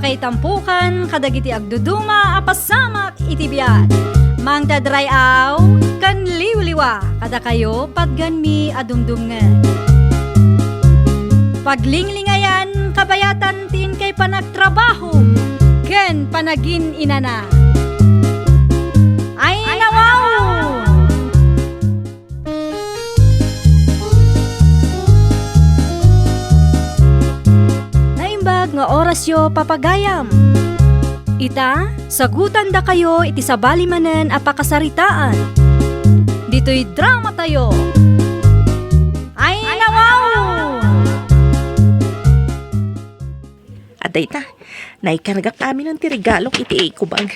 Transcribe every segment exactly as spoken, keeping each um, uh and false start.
Kaitampukan kadagiti agduduma a pasamak iti biag. Mangted ray-aw ken liwliwa kadakayo patganmi a dumdumngeg. Paglinglingayan kabayatan ti inkay panagtrabaho ken panagin-inana. Ay, nawaw! Naimbag nga orasyo, papagayam. Ita, sagutandakayo iti sabali manen a pakasaritaan. Ditoy dramatayo. Ay, nawaw! Adayta, naikargak aminen ti regalok iti eco bag.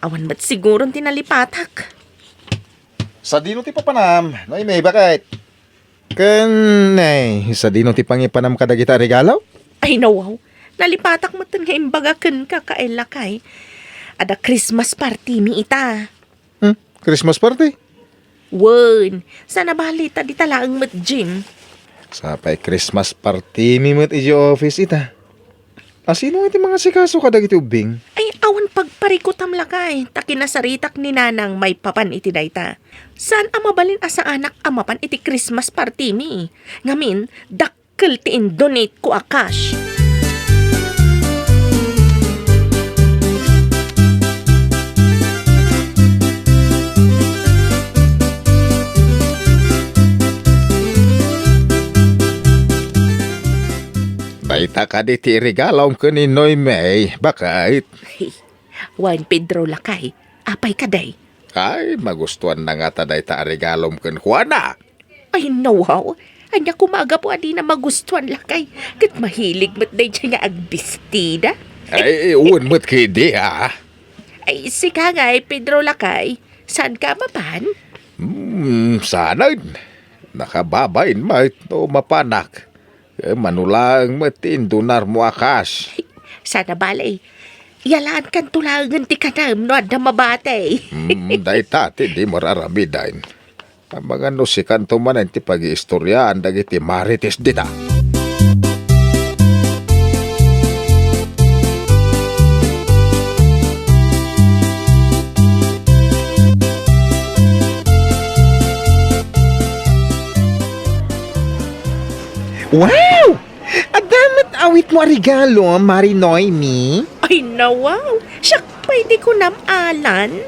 Awan met siguron ti nalipatak. Sadino ti papanam? Noemi, bakit? Ken, ay, sadino ti pangipanam kadagita a regalo? Ay, nawaw. Nalipatak metten nga imbaga kenka, lakay. Adda Christmas party mi ita. Hmm? Christmas party? Wen, saan a bale ta dita laeng met, Jim. Sapay Christmas party mi met idiay office ita. Asino ti mangasikaso kadagiti ubbing? Ay, awan pagparikutam, lakay, ta kinasaritak ni Nanang maipapan iti dayta. Saan a mabalin a saanak a mapan iti Christmas party mi. Ngamin, dakkel ti in-donate ko a cash. Dayta kadi ti iregalom ken ni Noemi, bakit? Wen, Pedro, lakay. Apay kadi? Ay, magustuanna ngata dayta a regalom kenkuana. Ay, nawaw. Ania koma a gapu a dina magustuan, lakay. Ket mahilig met daydiay nga agbistida. Ay, wen met kadi, a. Ay, sika ngay, Pedro, lakay. Saanka a mapan? Hmm, saanen. Nakababain met no mapanak. Ket mano laeng met ti indonarmo a cash. Saan a bale. Yalaankanto laengen ti kanem no adda mabati. Hmm, dayta ti dimo ar-aramiden. Amangan no sikanto manen ti pagiistoriaan dagiti marites dita. Wow! Adda met awitmo a regalo, Mari Noemi? Ay, nawaw! Siak pay ti kunam, Alan.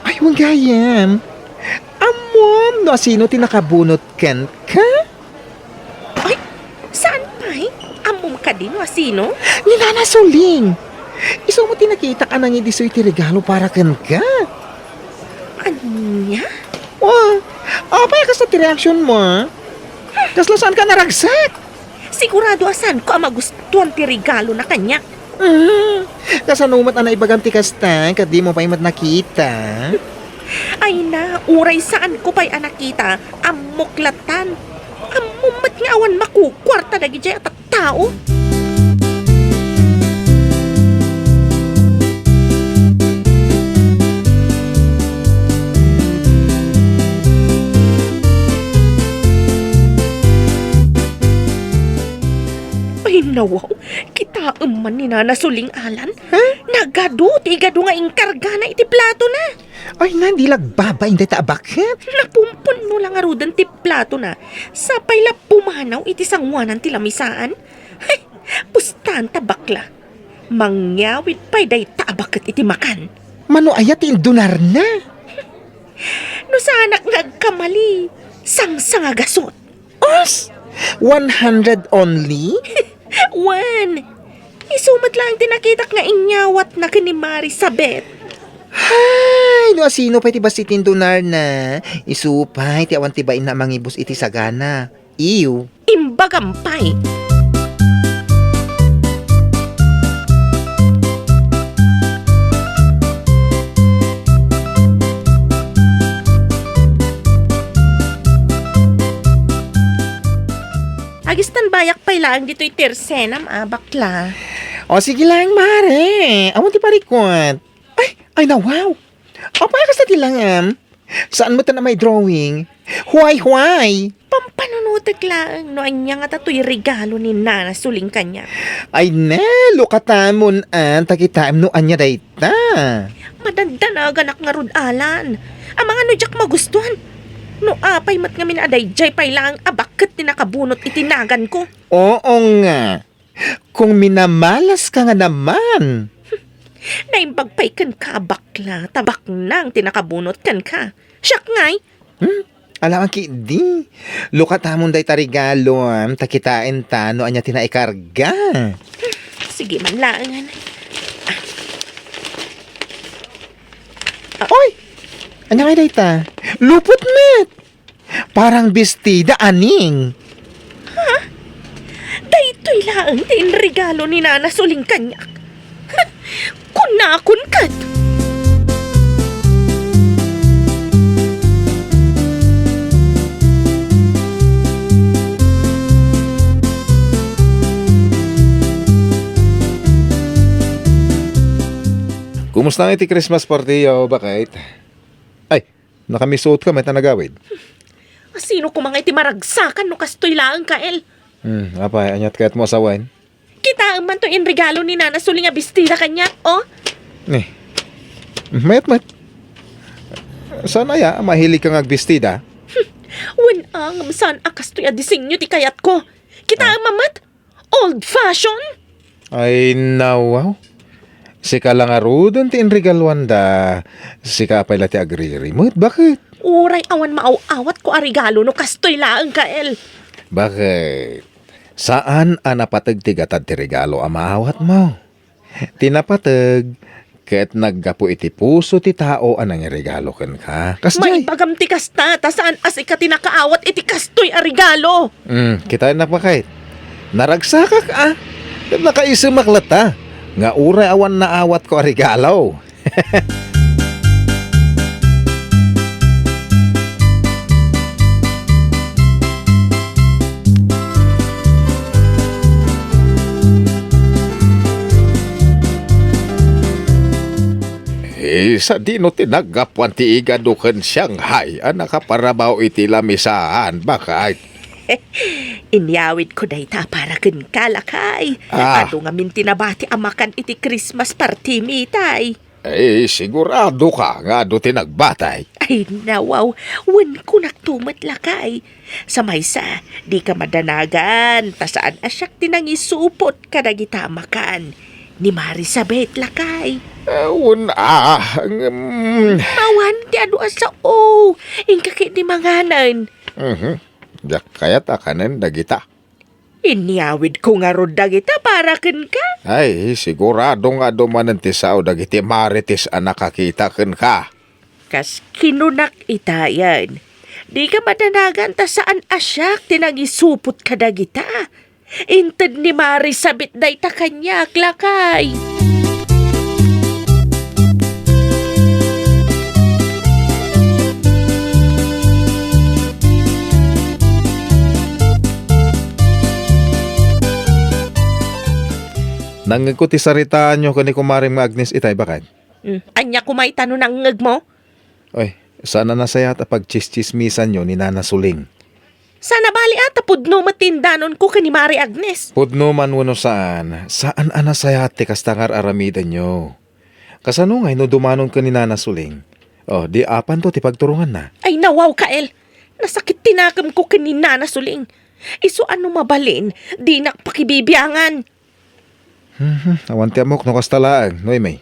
Ay, wen gayam. Ammom no asino ti nakabunot kenka? Ay, saan pay? Ammom kadi no asino? Ni Nana Suling. Isu met ti nakitak a nangidisoy ti regalo para kenka. Ania? Oh, apay a kasta ti reaksionmo, a? Kasla saanka a naragsak? Sigurado a saanko a magustuan ti regalona kaniak. Ah, kasano met a naibagam ti kasta, ket dimo pay met nakita? Ay na, uray saanko pay a nakita, ammok latan. Ammom met nga awan makukuarta dagidiay a tattao. Ay, nawaw. Kitaem man ni Nana Suling, Alan. Ha? Nagadu ti igadu nga inkargana iti platona. Ay, na, di la agbabain dayta a baket. Napumpunno la ngaruden ti platona. Sapay la pumanaw iti sangoanan ti lamisaan. Hay, pustaanta, bakla. Mangyawid pay dayta a baket iti makan. Mano aya ti indonarna? No saanak nga agkamali, sangsangagasut. Os! One hundred only? Wen, isu met laeng ti nakitak nga inyawatna ken ni Marisabet. Hay, no asino pay ti bassit ti indonarna, isu pay ti awan ti bainna a mangibus iti sagana. Iw. Imbagam pay. Agistanbayak pay laeng ditoy tersenam a, bakla. O, sige lang, mare. Awan ti parikot. Ay, ay, nawaw. Apay a kasta ti langam? Saan met a may drawing? Huay, huay! Pampanunotek laeng no ania ngata toy regalo ni Nana Suling kaniak. Ay ne, lukatamon, a, ta kitaem no ania dayta. Madandanagan ngarud, Alan. Amangan no diak magustuan. No apay met ngamin a daydiay pay laeng a bakket ti nakabunot iti naganko. Oo nga. Kung minamalaska nga naman. Naimbag pay kenka, bakla, ta baknang ti nakabunot kenka. Siak ngay. Hmm? Alangan ketdi. Lukatamon dayta regalo, am, ta kitaenta no ania ti naikarga. Sige man laengen. Ah. Oy! Ania ngay dayta? Lupot met! Parang bestida, aning. Ha? Daytoy laeng ti inregalo ni Nana Suling kaniak. Kunakon ket. Kumusta nga iti Christmas party-yo, baket? Ay, nakamisuot ka met a nagawid. Asino koma nga iti maragsakan no kastoy laeng, Kael? Hmm, apay, aniat kayatmo a sawen? Kitaem man to inregalo ni Nana Suling a bestida kaniak, oh. Ni. Mayat met. Saan aya a mahilig ka nga agbestida? Wen a, ngem saan a kastoy a disenyo ti kayatko. Kitaem man met. Old fashion? Ay, nawaw. Sika la ngaruden ti inregaluanda. Sika pay la ti agririmet. Baket? Uray awan maaw-awatko a regalo no kastoy laeng, Kael. Baket? Saan a napateg ti gatad ti regalo a maawatmo. Ti napateg, ket naggapu iti puso ti tao a nangiregalo kenka. Kasdiay. Maibagam ti kasta, ta saan a sika ti nakaawat iti kastoy a regalo. Hmm, kitaennak, baket. Naragsakak, a. Ket nakaisemak latta nga uray awan naawatko a regalo. Eh, sadino ti naggapuan ti igado ken Shanghai a nakaparamaw iti lamisaan, baket? Inyawidko dayta para kenka, lakay. Ah. Adu ngamin ti nabati a makan iti Christmas party mi, tay. Eh, sigurado ka nga adu ti nagbatay? Ay, nawaw, wen kunak to met, lakay. Sa maysa, dika madanagan, ta saan a siak ti nangisupot kadagita a makan. Ni Marisabet, lakay. Eh, wen a, ngem. Awan ti adu a sao. Inka ketdi manganen. Mhm. Diak kayat a kanen dagita. Inyawidko ngarud dagita para kenka. Ay, sigurado nga adu manen ti sao dagiti Marites a nakakita kenka. Kas kinunak itayen, dika madanagan ta saan a siak ti nangisupot kadagita. Inted ni Marisabet dayta kaniak, lakay. Nangngegko ti saritaanyo ken ni kumarem nga Agnes itay, baket. Hmm, ania koma ita no nangngegmo? Oy, saan a nasayaat a pagtsistsismisanyo ni Nana Suling. Saan a bali a ta pudno met ti indanonko ken ni Mari Agnes. Pudno man wenno saan, saan a nasayaat ti kasta nga ar-aramidenyo. Kasano ngay no dumanon ken ni Nana Suling? Oh, di apanto ti pagturonganna? Ay, nawaw, Kael. Nasakit ti nakemko ken ni Nana Suling. Isu a no mabalin, dinak pakibibiangan. Mhm, awan ti ammok no kasta laeng, Noemi.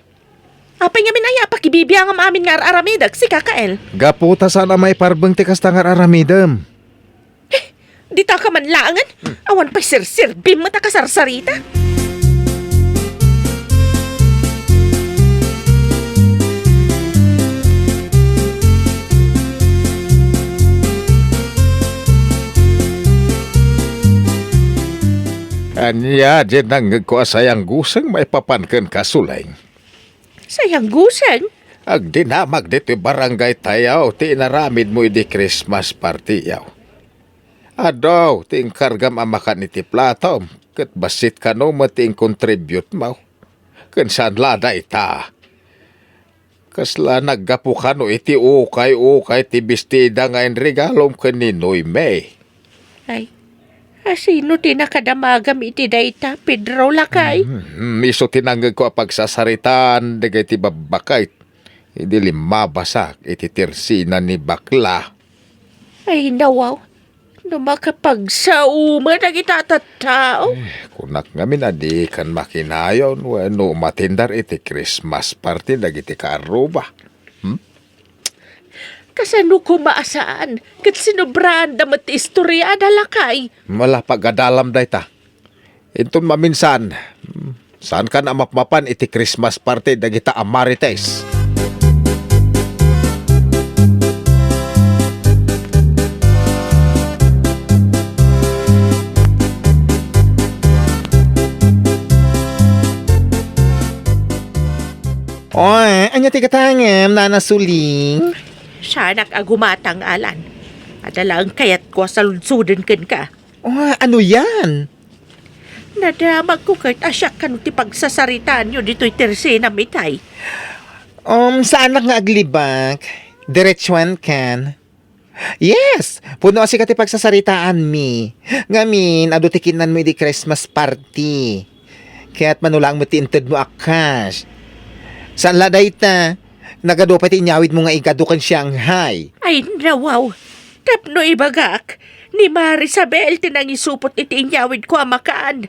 Apay ngamin aya a pakibibiangam amin nga ar-aramidek, sika, Kael? Gapu ta saan a maiparbeng ti kasta nga ar-aramidem. Eh, dita ka man laengen? Hmm. Awan pay serserbim met a kasarsarita. Ania diay nangngegko a sayangguseng maipapan kenka, Suling? Sayangguseng? Agdinamag ditoy barangay tayo ti inaramidmo idi Christmas party-yo. Adu ti inkargam a makan iti platom, ket bassit kano met ti incontribute-mo. Ken saan la dayta. Kasla naggapu kano iti ukay-ukay ti bestida nga inregalom ken ni Noemi. Ay, asino ti nakadamagam iti dayta, Pedro, lakay? Hmm, isu ti nangngegko a pagsasaritaan dagiti babbakay idi limmabasak iti tersena ni bakla. Ay, nawaw. No makapagsaoman dagita tattao. Eh, kunak ngamin a dikan makinayon wenno umatindar iti Christmas party dagiti kaarruba. Hmm? Kasano koma a saan? Ket sinobraan da met ti istoriada, lakay. Wala pagadalam dayta. Inton maminsan, hmm, saankan a mapmapan iti Christmas party dagita a marites. Oy, ania ti gatangem, Nana Suling? Saanak a gumatang, Alan. Adda laeng kayatko a saludsoden kenka. Oh, ano yan? Nadamagko ket a siak kano ti pagsasaritaanyo ditoy tersenam itay. Um, saanak nga aglibak. Diretsuan kan. Yes, pudno a sika ti pagsasaritaanmi. Ngamin, adu ti kidnanmo idi Christmas party. Kaya't mano laeng met ti intedmo a cash. Saan la dayta? Nagadu pay ti inyawidmo nga igadu ken Shanghai. Ay, nawaw. Tapno ibagak, ni Marisabel ti nangisupot iti inyawidko a makan.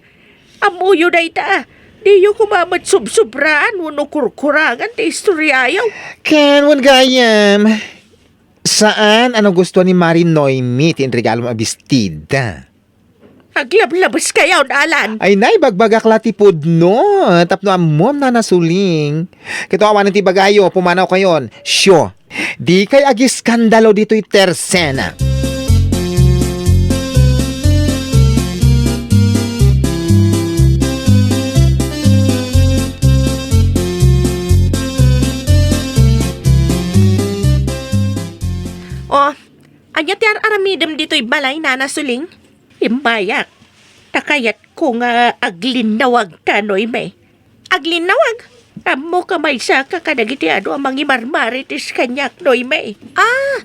Ammoyo dayta. Diyo koma met subsubraan wenno kurkurangan ti istoryayo. Ken wen gayam, saan a nagustuan ni Mari Noemi ti inregalom a bestida? Aglablabeskayon, Alan. Ay, nay, bagbagak la ti pudno. Tapno ammom, Nana Suling. Ket awanen ti ibagayo, pumanawkayon. Sio, dikay agiskandalo ditoy tersena. Oh, ania ti ar-aramidem ditoy balay, Nana Suling? Immayak, ta kayatko nga aglinnawagka, Noemi. Aglinnawag? Ammoka maysaka kadagiti adu a mangimarmarites kaniak, Noemi. Ah,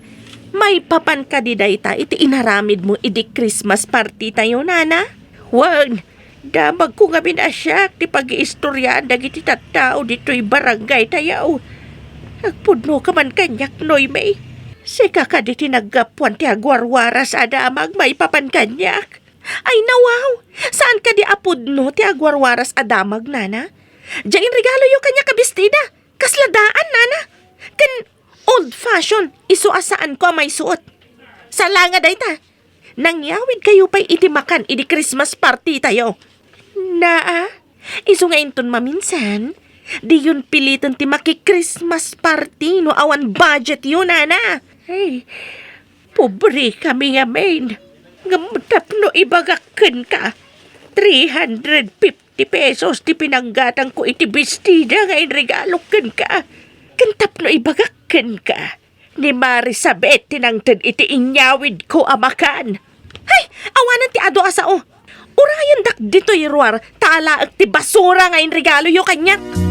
maipapan kadi dayta iti inaramidmo idi Christmas party tayo, Nana? Wen, damagko ngamin a siak ti pagiistoriaan dagiti tattao ditoy barangay tayo. Agpudnoka man kaniak, Noemi. Sika kadi ti naggapuan ti agwarwaras a damag maipapan kaniak. Ay, nawaw! Saan kadi a pudno ti agwarwaras a damag, Nana? Diay inregaloyo kaniak a bestida. Kasla daan, Nana. Ken old fashion, isu a saanko a maisuot. Saan laeng a dayta. Nangyawidkayo pay iti makan idi Christmas party tayo. Naa, isu nga inton maminsan, diyon piliten ti maki-Christmas party no awan budgetyo, Nana. Ay, pobre kami ngamin. Ngem tapno ibagak kenka, three hundred fifty pesos ti pinanggatangko iti bestida nga inregalok kenka. Ken tapno ibagak kenka, ni Marisabet ti nangted iti inyawidko a makan. Hay, awanen ti adu a sao. Urayendak ditoy ruar, ta alaek ti basura nga inregaloyo kaniak.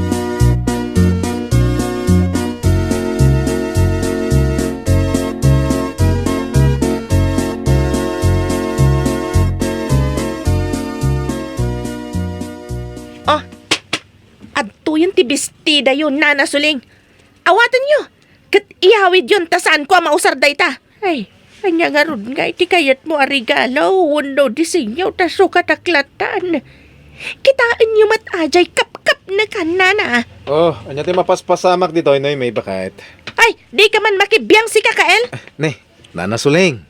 Oh, adtoyen ti bestidayo, Nana Suling. Awatenyo, ket iyawidyon ta saanko a mausar dayta. Ay, ania ngarud nga iti kayatmo a regalo wenno disenyo ta sukatak latan? Kitaenyo met a diay kapkapnekan, Nana. Oh, ania ti mapaspasamak ditoy, Noemi, baket? Ay, dika man makibiang sika, Kael? Ne, Nana Suling.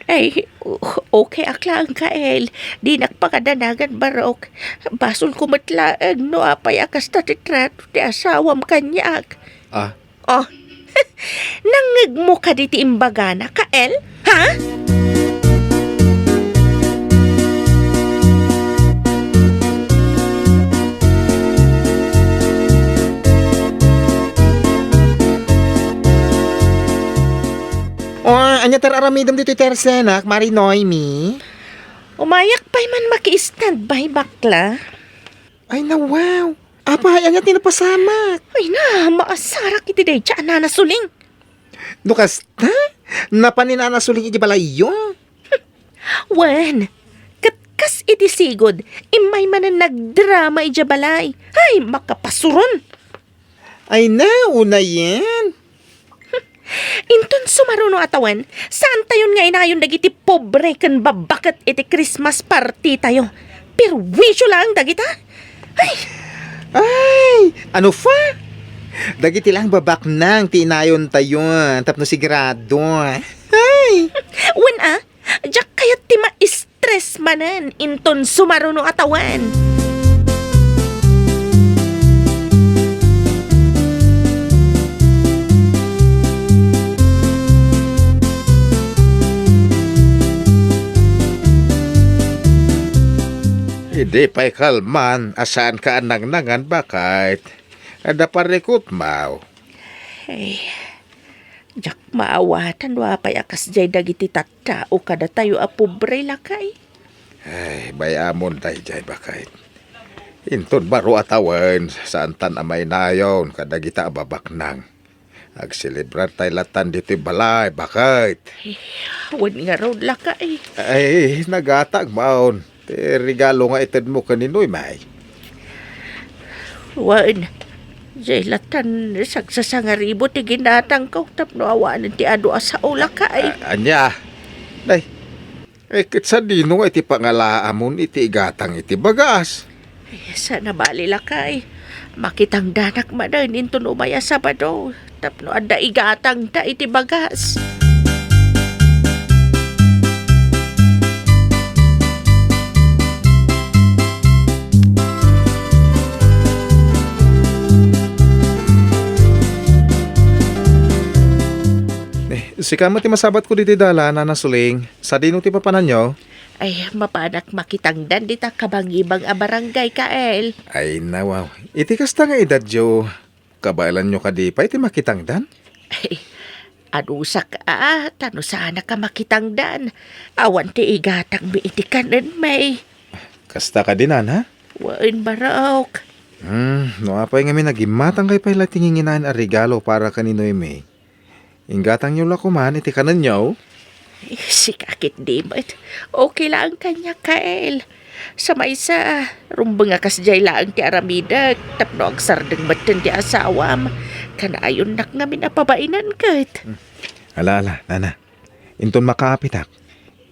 Ay, o-, okay ak laeng, Kael. Dinak pakadanagan, barok. Basolko met laeng no apay a kasta ti trato ti asawam kaniak. Ah, Oh. Nangngegmo kadi ti imbagana, Kael? Ha? Oh, ania ti ar-aramidem ditoy tersenak, Mari Noemi? Umayak pay man maki-standby, bakla. Ay, nawaw. Apay, ania ti napasamak? Ay na, maasarak iti dayta a Nana Suling. No kasta, napan ni Nana Suling iti balayyo. Wen, ket kas iti sigud, immay manen nagdrama idiay balay. Ay, makapasuron! Ay na, unayen. Inton sumaruno a tawen, saantayon nga inayon dagiti pobre ken babbaket iti Christmas party tayo. Perwisyo laeng dagita. Ay! Ay, ano fa? Dagiti laeng babaknang ti inayon tayo tapno sigurado. Ay! Wen a, diak kayat ti ma-stress manen inton sumaruno a tawen. Idi pay kalman a saanka a nangnangan, baket. Adda parikutmaw. Ay, diak maawatan no apay a kasdiay dagiti tattao kadatayo a pobre, lakay. Ay, bay-amon daydiay, baket. Inton baro a tawen, saantan a mainayon kadagita a babaknang. Agselebrar tay latan ditoy balay, baket. Ay, wen ngarud, lakay. Ay, nagatang maon ti regalo nga itedmo ken ni Noymi. Wen, diay latan sagsasangaribu ti ginatangko tapno awanen ti adu a sao, lakay. A-, ania? Day, eh, ket sadino nga iti pangalaamon iti igatang iti bagas? Ay, saan a bali, lakay. Makitangdanak manen inton umay a Sabado tapno adda igatangda iti bagas. Eh, sika met ti masabatko ditoy dalan, Nana Suling. Sadino ti papananyo? Ay, mapanak makitangdan dita kabangibang a barangay, Kael. Ay, nawaw. Iti kasta nga edadyo, kabaelanyo kadi pay ti makitangdan? Ay, adusak a, ta no saanak a makitangdan, awan ti igatangmi iti kanenmi. Kasta kadi, nana? Wen, barok. Hmm, no apay ngamin a gimmatangkay pay la ti nginginaen a regalo para ken ni Noemi. Inggatangyo la koman iti kanenyo. Eh, sika ketdi met. Okay laeng kaniak, Kael. Sa maysa, rumbeng a kasdiay laeng ti aramidek tapno agsardeng metten ti asawam. Kanayonnak ngamin a pabainen ket. Hmm. Ala, ala, nana. Inton makaapitak,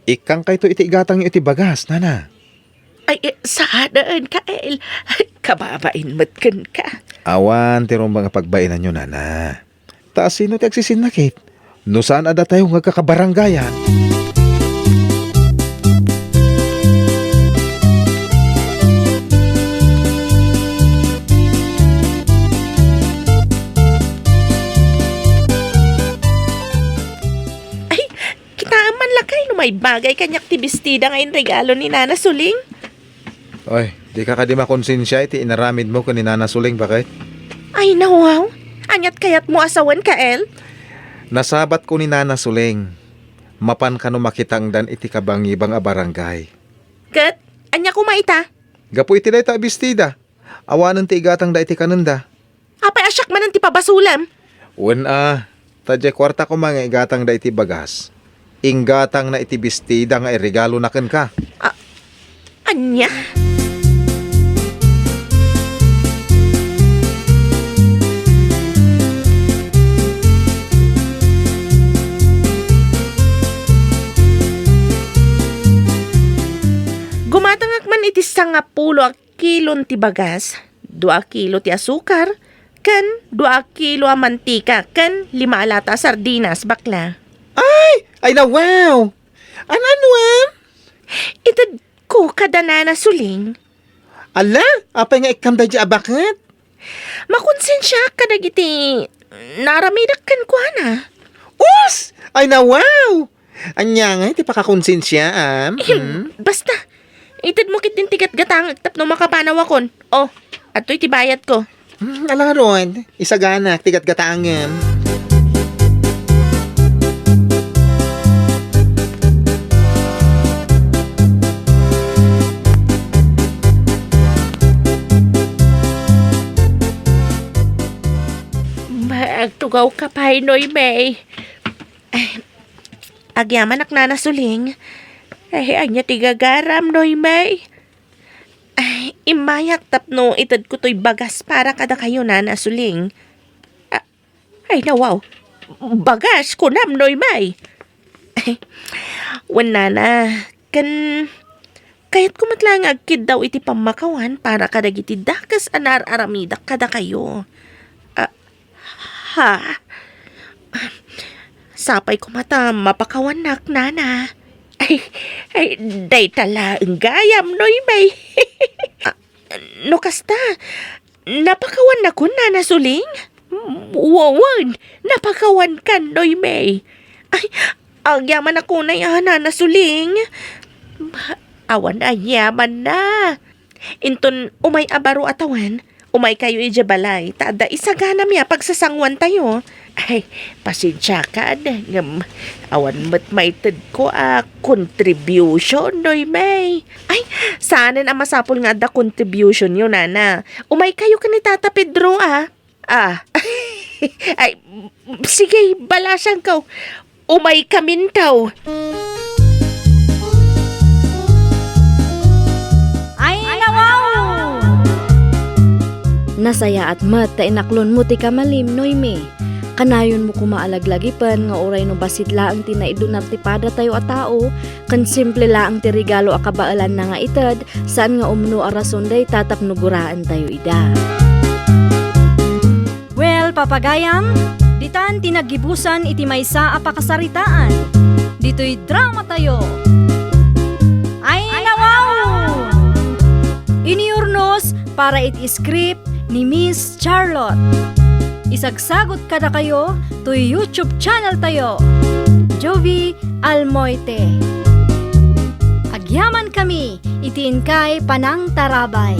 ikkangkayto iti igatangyo iti bagas, nana. Ay, eh, saanen, Kael. Kababain met kenka. Awan ti rumbeng a pagbainanyo, nana. Ta asino ti agsisinnakit no saan a datayo nga agkakabarangayan? Ay, kitaem man lakay no maibagay kaniak ti bestida nga inregalo ni Nana Suling. Oy, dika kadi makonsensia iti inaramidmo ken ni Nana Suling, baket? Ay, nawaw. Aniat kayatmo a sawen, Kael? Nasabatko ni Nana Suling. Mapan kano makitangdan iti kabangibang a barangay. Ket, ania koma ita? Gapu iti dayta a bestida, awanen ti igatangda iti kanenda. Apay a siak manen ti pabasolem? Wen a, ta diay kuarta koma nga igatangda iti bagas. Inggatangna iti bestida nga iregalona kenka. A-, ania? Gumatangak man iti sangapulo a kilon ti bagas, dua a kilo ti asukar, ken dua a kilo a mantika, ken lima a lata a sardinas, bakla. Ay! Ay, nawaw! An-anuem? Itedko kada Nana Suling. Ala, apay nga ikkam daydi a baket? Makonsensiaak kadagiti naaramidek kenkuana. Us! Ay, nawaw! Ania ngay ti pakakonsensiaam? Ahem, hmm? Basta, itedmo ketdin ti gatgatangek tapno makapanawakon. O, adtoy ti bayadko. Hmm, ala ngarud, isaganak ti gatgatangem. Agtugawka pay, Noy May. Ay, agyamanak, Nana Suling. Ay, ania ti gagaram, Noemi? Ay, immayak tapno itedko toy bagas para kadakayo, Nana Suling. Ah, ay, nawaw. Bagas, kunam, Noemi. Ay, wen, Nana, ken kayatko met laeng nga agkiddaw iti pammakawan para kadagiti dakes a naar-aramidak kadakayo. Ah, ha? Sapay koma ta mapakawannak, Nana. Ay, ay, dayta laeng gayam, Noemi. Ah, no kasta, napakawannakon, Nana Suling? Wa-, wen, napakawankan, Noemi. Ay, agyamanak unay a, Nana Suling. Awan aniamanna. Inton umay a baro a tawen, umaykayo idiay balay, ta adda isaganami a pagsasanguantayo. Ay, pasensiakan, ngem awan met maitedko a contribution, Noemi. Ay, saanen a masapul nga adda contributionyo, Nana. Umaykayo ken ni Tata Pedro, a. Ah. Ay, sige, balasangko. Umaykaminto. Ay, nawaw! Nasayaat met ta inaklonmo ti kamalim, Noemi. Kanayonmo koma a laglagipen nga uray no bassit laeng ti naidunar ti padatayo a tao, ken simple laeng ti regalo a kabaelanna nga ited, saan nga umno a rason dayta tapno guraentayo ida. Well, papagayam, ditan ti naggibusan iti maysa a pakasaritaan. Ditoy dramatayo. Ay, nawaw! Inurnos para iti script ni Miss Charlotte. Isagsagut kadakayo toy YouTube channel tayo, Jovie Almoite. Agyaman kami iti inkay panangtarabay.